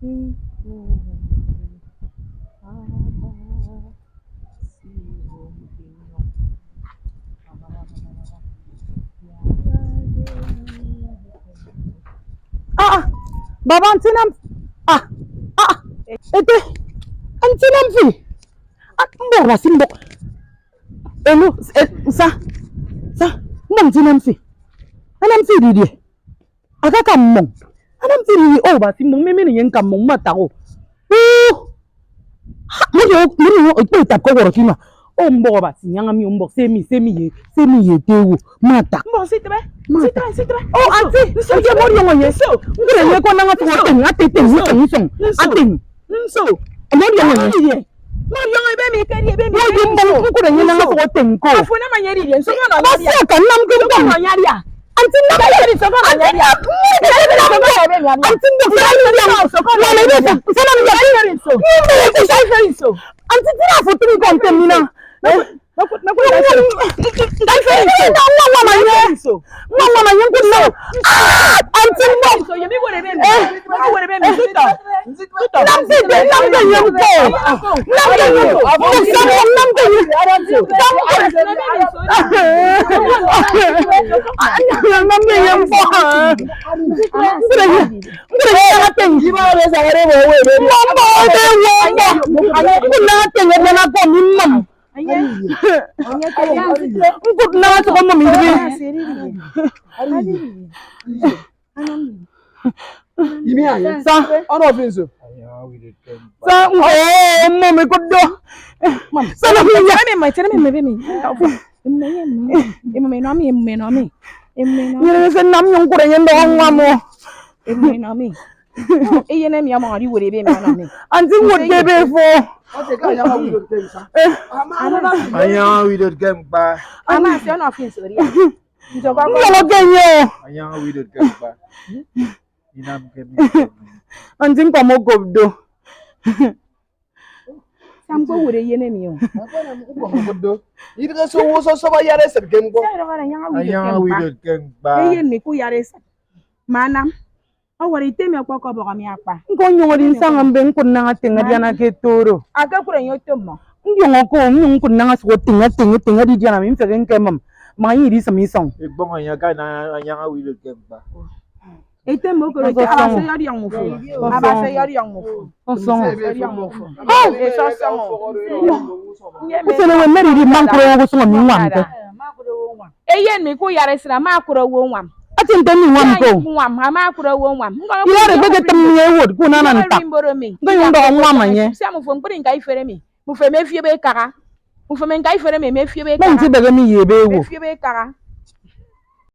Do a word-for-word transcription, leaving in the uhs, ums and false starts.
Ah, ah, baba, nsinam. Ah, ah, ah, ete, nsinam fi. Ah, mbọk Abasi, mbọk. Elo, eh, sa, sa, mbọk nsinam fi. Anam fi didie. Akaka mmọñ. Anam fi didie, oh, Abasi, mbọk, mmemene nyen ka mmọñ, mma tak, oh. Uh, ha, mori, mori, ikpe itap ke ọwọrọ ke inua. Oh, mbọk Abasi, nyaña mi, oh, mbọk, se mi, se mi ye, se mi ye ete ewo, mma tak. Mbọk, sitebe, mma tak, sitebe, sitebe. Oh, auntie, auntie, mori ọñọ ye. Nso. Nkure ye ko nanga to, nso, ateng, ate, teng, nso, nso, nso. Ateng. Nso. Mori ọñọ ye. Mori ọñọ ebe mi kedi, ebe mi. Mori mbọk, nkure ye nanga to, ateng ko. Afo na manyari ye. Nso ko na. Abasi aka nam ke mbọk. Nso ko na nyari ya. Anti nnam ke nsọkọ na nyari ya. Anti nnam ke nsọkọ na nyari ya. Anti nnam ke nsọkọ na nyari ya. Anti nnam ke nsọkọ na nyari ya. Anti tina foto ni konte mina. Nwa nwa manye. Nwa nwa manye nkut na. Anti nnam. Nam ke, nam ke ye mpo. Nam ke ye mpo. Nam ke ye. Nam ke ye. Nam ke ye mpo. Nkure ye, nkure ye ateng. Mbo, mbo, ode wo, mbo. Nkut na ateng ebe na ko mi nam. Nkut na ateng ko mi nam. Sa. Ọnọ fi nso. Sa, ngo, mom, ikut do. Sa, no, ya. Emi, emi, emi, emi, emi. Emi, emi, emi, emi, emi, emi, emi, emi. Nyere se nam nyong kure nyen do ngwa mo. Emi, emi, emi. Eyen emi ama ori were ebe mi ana mi. Anti ngot ke be fo. Anya widot ke mkpa. Ama se ọnọ fi nso ria. Nyọlọ ke nyo. Anya widot ke mkpa. Inam ke mi. Anti nkọm okop do. Sam ko wure yen emi o. Idịghe se owo sọsọp ayara esịt ke ñkpọ. Anya widot ke mkpa. Eyen mi kuyara esịt. Manam. Ọwọrọ ite mi ọkpọkọbọhọ mi akpa. Nko nyụñ edi nsaña mbe ñkụt naña atịñ adiana ke eto oro. Akekụre enye oto mmọ. Nyụñ ọkọ, nyụñ ñkụt naña sụk otịñ, atịñ, otịñ, adidiana mi mfehe ñke emịm. Ma enye idisịm isọñ. Ekpọñ enye aka na anyaña widot ke mkpa. Ete mme okoro ete, Abasi ọdiọñ mufo. Abasi ọdiọñ mufo. Ọsọñọ. Ọdiọñ mufo. Ese ọsọñọ. Usen ewe Mary di man kụre owo sọñọ mi ñwam ke. Eyen mi kuyara esịt ama akụre owo ñwam. Ati nte mi ñwam ko. Ñwam ama akụre owo ñwam. Iyare beke tịm mi ewot ku nana ntak. Mboro mi. Nko nyụñ ndọhọ ñwam anye. Sia mufo mkpri nka ifere mi. Mufo emefiebe ekara. Mufo me nka ifere mi emefiebe ekara. Nti beke mi ye ebe ewo. Efiebe ekara.